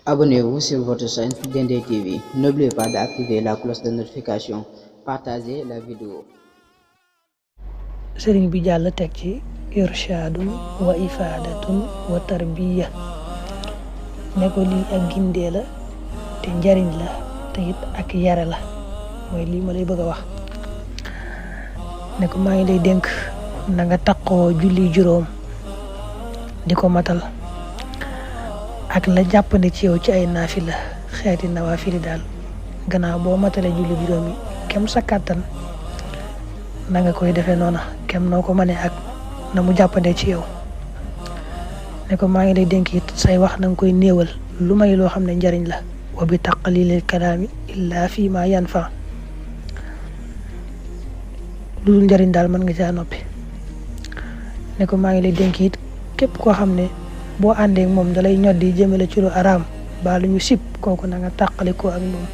Abonnez-vous sur votre chaîne Dendé TV. N'oubliez pas d'activer la cloche de notification. Partagez la vidéo. sëriñ bi jàll teg ci irshaadun wa ifaadatun wa tarbiya ne ko lii ak gindee la te njariñ la te it ak yare la mooy lii ma lay bëgg a wax ne ko maa ngi lay dénk na nga taqoo julli juróom di ko matal ak la jàppande ci yow ci ay naafila xeeti nawaafili daal gannaaw boo matale julli juróom yi kem sa kàttan na nga koy defee noona kem noo ko mënee ak na mu jàppandee ci yow ne ko maa ngi lay dénk it say wax na nga koy néewal lu may loo xam ne njariñ la wa bi taqlilil kalaami illa fi ma yanfa lu dul njariñ daal mën nga caa noppi ne ko maa ngi lay dénk it képp koo xam ne boo àndee moom dalay ñoddi jëmale ci lu araam ba lu ñu sib kooku na nga tàqali ko ak moom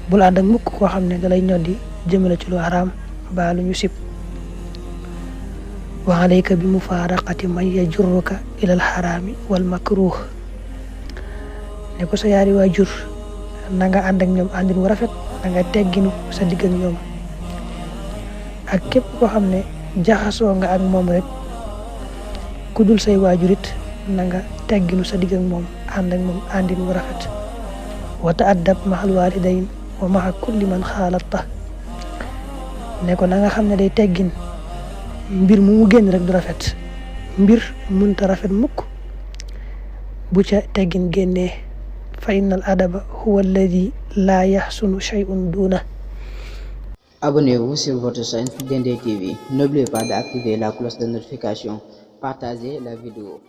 bul ànd ak mukk koo xam ne dalay ñoddi jëmale ci lu araam ba lu ñu sib wa alayka bi mufaaraqati man yajurruka ilal xaraami wal makruh ne ko sa yaari waajur na nga ànd ak ñoom àndin wu rafet na nga tegginu sa digg ak ñoom ak képp koo xam ne jaxasoo nga ak moom rek ku dul say waajurit na nga tegginu sa digg ak moom ànd ak moom àndin wu rafet wa ta'addab mahal walidayn wa maha kulli man xaalatta ne ko na nga xam ne day teggin mbir mu génn rek du rafet mbir munta rafet mukk bu ca teggin génnee fa innal adaba huwa alladi la yaxsunu shay'un duna. Abonnez-vous sur votre chaîne Dendé TV. N'oubliez pas d'activer la cloche de notification. Partagez la vidéo.